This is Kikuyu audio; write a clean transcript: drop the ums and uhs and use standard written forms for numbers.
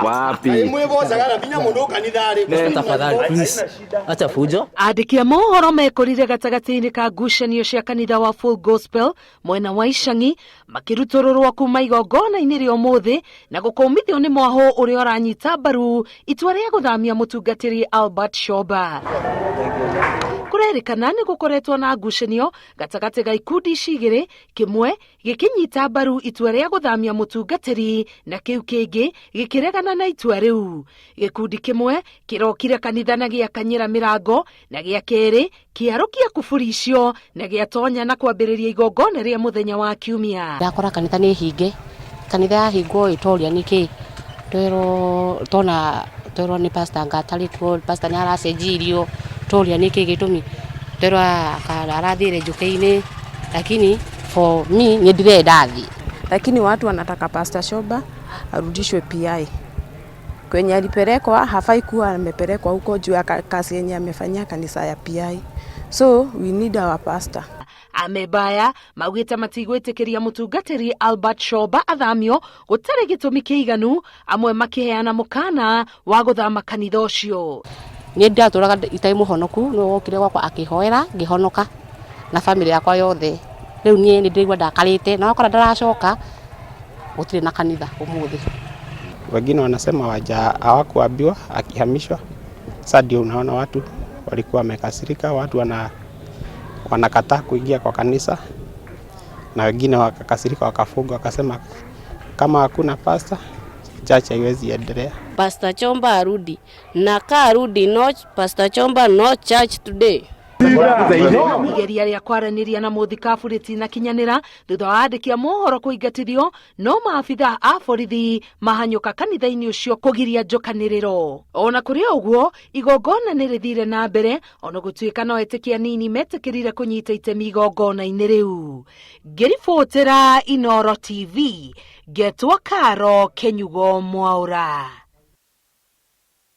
Wapi? Tafadhali, please. Acha fujo. Andĩki a mohoro mekorire gatagatĩ-inĩ ka ngucanio cia kanitha wa Full Gospel mwena wa Icang'i makĩrutũrũrwo kuma igongona-inĩ rĩa ũmũthĩ na gũkũmithio nĩ mwahũ ũrĩa ũranyita mbaru itua rĩa gũthamia mũtungatĩri Albert Shoba. Kũrerĩkana nĩ gũkoretwo na ngucanio gatagatĩ ga ikundi ici igĩrĩ, kĩmwe gĩkĩnyita mbaru itua rĩa gũthamia mũtungatĩri na kĩu kĩngĩ gĩkĩregana na itua rĩu. Gĩkundi kĩmwe kĩrokire kanitha na gĩakanyĩra mĩrango na gĩa kerĩ kĩarũkia kuburi icio na gĩatonya na kwambĩrĩria igongona rĩa mũthenya wa kiumia. Ndakora kanitha nĩ hinge, kanitha yahingwo ĩtoria nĩkĩ, twerwo tona twerwo nĩ pastor anga atarĩ kuo, pastor nĩ aracenjirio, toria nĩkĩ gĩtũmi, twerwo arathire njũkĩ-inĩ, lakini for me nĩ ndirenda athiĩ. Lakini watu wanataka Pastor Shoba arudishwe PI. Kwenye alipelekwa hafai kuwa amepelekwa huko juu ya kazi yenye amefanyia kanisa ya PI. So we need our pastor. Amebaya maugĩte matigwĩtĩkĩria mũtungatĩri Albert Shoba athamio gũtarĩ gĩtũmi kĩiganu, amwe makĩheana mũkana wa gũthama kanitha ũcio. Niĩ ndatũraga itarĩ mũhonoku, nĩwe wokire gwakwa akĩhoera ngĩhonoka na family yakwa yothe. Rĩu niĩ nĩ ndĩraigua ndakarĩte na wakora ndaracoka gũtirĩ na kanitha ũmũthĩ. Wengine wanasema waja hawakuambiwa akihamishwa. Sasa ndio unaona watu walikuwa wamekasirika, watu wanakataa kuingia kwa kanisa, na wengine wakakasirika wakafunga, wakasema kama hakuna pastor church haiwezi endelea. Pastor Chomba arudi na ka arudi, no Pastor Chomba, no church today. Igeria rĩa kwaranĩria na mũthikabu rĩtinakinyanĩra thutha wa andĩki a mohoro kũingatithio, no maabitha a borithi mahanyũka kanitha-inĩ ũcio kũgiria njũkanĩrĩro. Ona kũrĩ ũguo, igongona nĩ rĩthire na mbere ona gũtuĩka no etĩkia anini metĩkĩrire kũnyita itemi igongona-inĩ rĩu. Ngĩribotera Inooro TV, ngetwo Karo Kenyugo Mwaura.